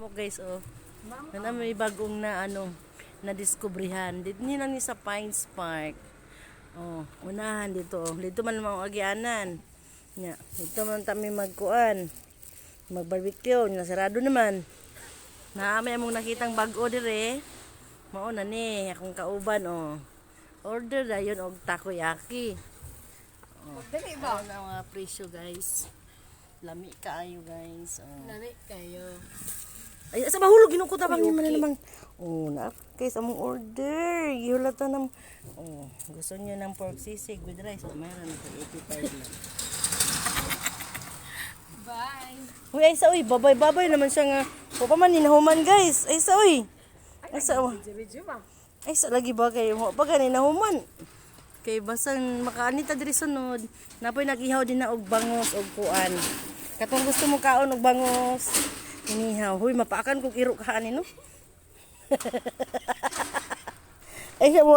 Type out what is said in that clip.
Tabok, guys, oh. Nana may bagong na ano na diskubrihan. Dito ni lang ni sa Pines Park. Oh, unahan dito. Oh. Dito man mga agianan. Nya, dito man kami magkuan. Mag-barbecue, nasarado naman. Naa may among nakitang bag-o dire. Mao na ni akong kauban, oh. Order dayon og takoyaki. Oh. Dali ba? Ano na mga presyo, guys. Lami kaayo, guys. Oh. Nani kayo. Ay, sa mahulog ginoo ko tabang ni man namang. Oh, na guys, among order. Gihulatan ng. Oh, gusto niyo ng pork sisig with rice? Oh, mayroon na 85 lang. Bye. Uy, ay sa uy, babay-babay naman siya nga. Wa pa man ninahuman, guys. Ay sa uy. Ay sa oh. Video ba? Ay sa lagi ba kayo mo pa gani nahuman. Kay basan makaanita diri sunod. Napoy nagihaw din na og bangos og kuan. Katong gusto mo kaon og bangos. Inihaw. Huy, mapaakan kog iro kaani, no. Ay, mo.